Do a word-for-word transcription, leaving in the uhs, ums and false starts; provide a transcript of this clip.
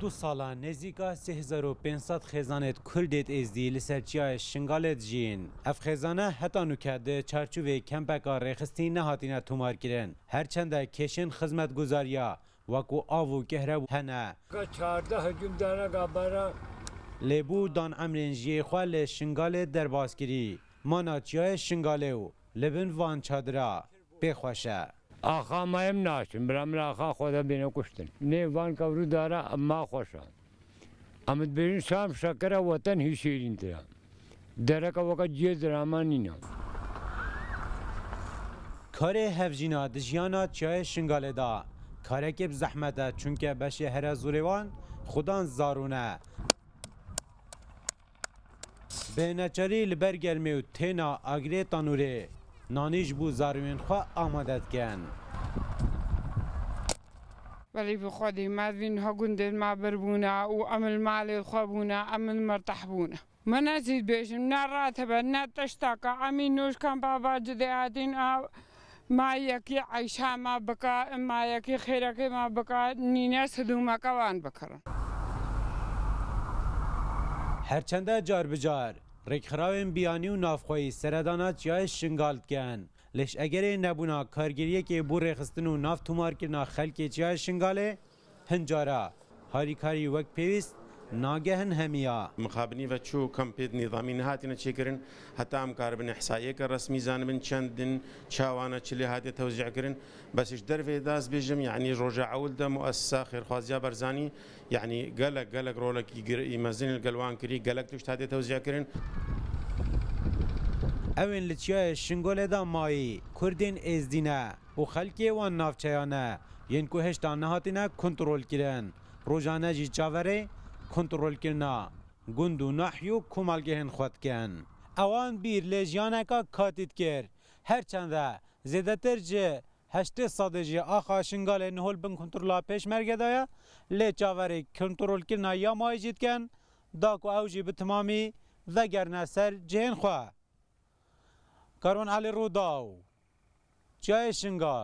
Du sala nêzîka sê hezar û pênc sed xêzanêd Kurdêd Êzdî li ser çiyayê Şingalê dijîn. Ev xêzane heta nûke di çarçovê kempeka rêxistî nehatine tomarkirin. Her çende kêşên xizmetguzariya wekû av û kehrebû hene. Ka çardeh hicûm dana gabara. Lê bû dan emrên jiyê xwe li Şingalê derbas kirî. Mana çiyayê Şingalê û li bin van çadira pê xweş e. Axa me em naçin, bira min axa xwe de bêne kuştin. Nê van kewrû dara em ma xweş e. Em dibêjin şam şeker e, weten hî şêrîntir e. Dereke weke cihê dirama nîne. Karê hevjîna di jiyana çiyayê Şingalê de karekê bi zehmet e, çunke beşê here zorê wan xudan zarûn e. Bi neçarî li ber germê û têna agirê tanûrê nanî ji bo zarûyên xwe amade dikin. Belê bi xwedî me vî niha gundê me bir bûne û em li malê xwe bûne, em li merteh bûne. Me ne zî dibêjin, ne ratibe, ne tişteke, em î nûj kampa va cidê hatîn a. Ma yekî eyşa me bike, ma yekî xêrekê me bike, nîne sidûmeke wan bikirin. Her çende car bi car rêkxirawên biyanî û navxweyî seredana çiyayê Şingal dikin. Lê ji egerê nebûna kargêriyekê bo rêxistin û nav tomarkirina xelkê çiyayê Şingalê, hin cara harîkarî wek pêwîst nagehin hemiya. Mixabinî ve çû kampêd nîzamî nehatine çêkirin, heta em karibin ihsayiyeke resmî zanibin çend din, çawa ne, çi lê hatiye tewzî kirin. Bes ji dervê de ez bêjim, yanî roja ewil de muessisa Xêrxwaziya Barzanî, yanî gelek, gelek rolekî gir-, mezin li gel wan kirî, gelek tişt hatiye tewzî kirin. Ewên li çiyayê Şingolê de mayî Kurdên Êzdî ne û xelkê wan navçeya ne, yên ku hêşta nehatine kontrolkirin. Rojane jî çaverê kontrolkirina gund û nahî û komelgehên xwe dikin. Ewan bîr lê jiyaneka katî dikir. Her çende zêdetir ji heştê sedê jî axa Şingalê niho li bin kontrola pêşmerge de ye, lê çaverê kontrolkirina ya mayî jî dikin, da ku ew jî bi timamî vegerine ser cihên xwe. Karwan Elî Rûdaw, Çiyayê Şingal.